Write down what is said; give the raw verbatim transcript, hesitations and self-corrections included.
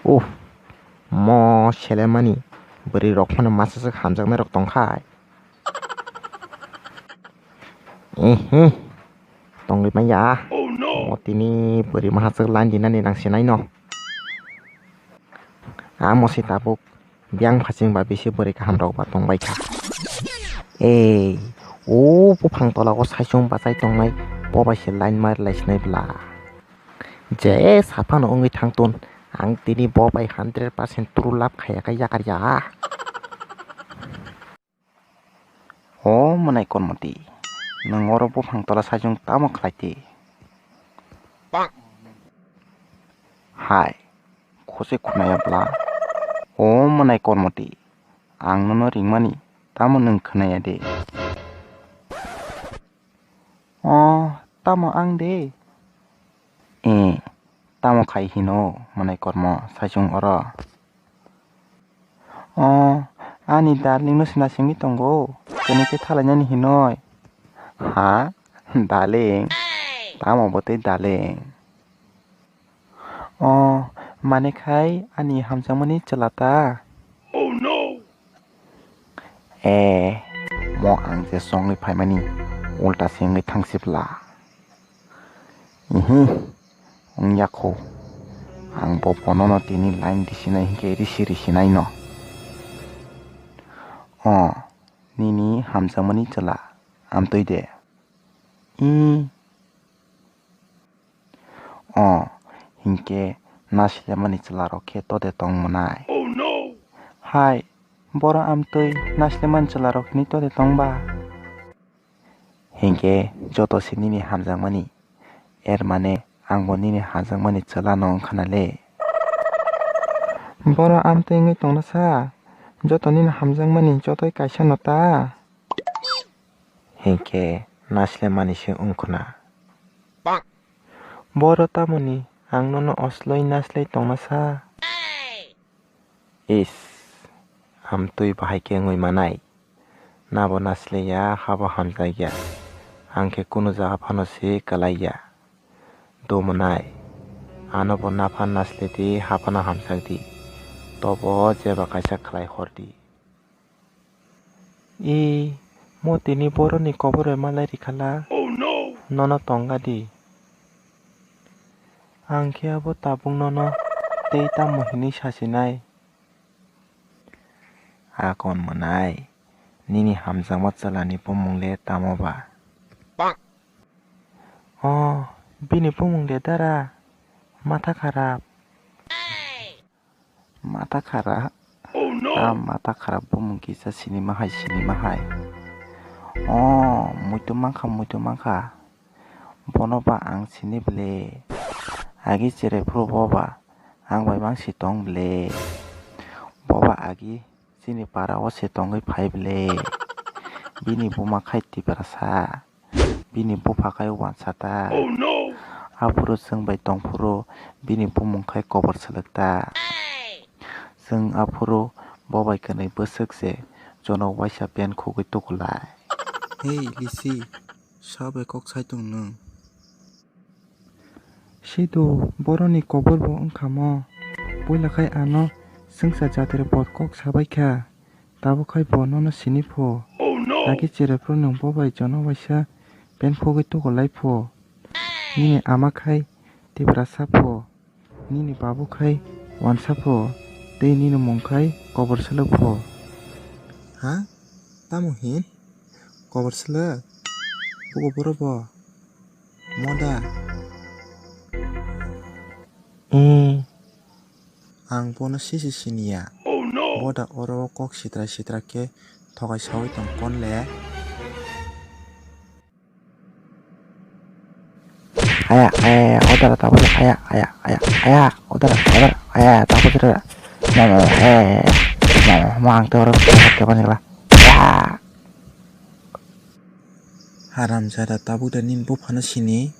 Uff, mo selemani bwrwi rok phano masa swk hamjaknai rok tongkhai. Ehe, tongwi manya. Mo tini bwrwi maha swk line dinani nang sinai no. Amo se tabuk biyang phasing ba bisi bwrwi kaham rok ba tongbai kha. Ei, o buphang tola o saichung bachai tongnai, bo bai se line mari lai sinai bwla. Je saphano wngwi thangtun, ang tini bo bai hundred percent true love khaiya khe yakar ya. O mwnai kormoti, nwng oro buphang tola saichung tamo khlai di? Hai, khose khunaya bwla. O mwnai kormoti, ang nono ringmani tamo nwng khwnaya de? O, tamo ang de? E, tamo khai hino mwnai kormo saichung oro? O, ani darling no sina singwi tongo, kene khe thalainani hinoi. Ha? Darling? Tamo bo tei darling? O, mane khai ani hamjakmani chwla ta? E, mo ang je songwi phaimani ulta se wngwi thang sibla. Ihi, wngya kho. Ang bo bonono tini line risinai hinkhe risi risinai no. O, nini hamjakmani chwla, amtwi de. I. O, hinkhe naslemani chwlarok khe to de tong mwnai? Hai, boro amtwi naslemani chwlarok hinwi to de tong ba? Hinkhe joto se nini hamjakmani, er mane angbo nini hamjakmani chwlano wngkha na le. Boro amtwi wngwi tongna sa, joto nini hamjakmani jotoi kaisa no ta? Hinkhe naslemani se wngkhwna. Boro tamoni ang nono osloi naslai tongna sa? Is, amtwi bahai khe wngwi manai. Nabo nasliya, habo hamjakya. Ang khe kunu jaga phano se kwlaiya. Dumunai, ano bo naphan naslidi, haphano hamjakdi. Tobo jeba kaisa khlai hordi. I, mo tini boroni kobor bai malai rikhala? Nono tongga di. Ang khe abo tabuk nono tei tamo hinwi sasinai? Akon mwnai, nini hamjakma chwlani bumung le tamo ba? O, bini bumung de dara, matha kharap. Matha kharap? A matha kharap bumung kisa sinima hai, sinima hai. O, muitu mankha, muitu mankha. Bono ba ang sini ble. Agi cherai phuru bo ba ang bai mang si tong ble. Bo ba agi chini para o se tongwi phai ble. Bini buma khai Tiprasa. Bini bupha khai wansa ta. Aphuru chwng bai tong phuru bini bumung khai kobor swlwk ta. Chwng aphuru bo bai kwnwi bwswk se jono waisa pen khugwi tukulai. Hei Lisi, sa bai kok sai tong nwng? Sidu, boroni kobor bo wngkha mo. Puila khai ano swngsa jatire pot kok sabai kha. Tabuk khai bo nono sini pho. Agi cherai phuru nwng bo bai jono waisa pen khugwi tukulai pho. Nini ama khai Tiprasa pho. Nini babu khai wansa pho. Tei nini mung khai kobor swlwk pho. Ha? Tamo hin? Kobor swlwk? Bugo boro bo? Moda? Ee. Ang bono sisi siniya. Boda oro o kok sitra sitra khe thokai sawi tong kon le. Aya, aya, aya, odara tabuk, aya, aya, aya, aya, odara, odara, aya, tabuk, odara. Mama, eh, mama, mama, ang te oro, te bani kala. Aya. Haramjada tabuk da nini buphano sini.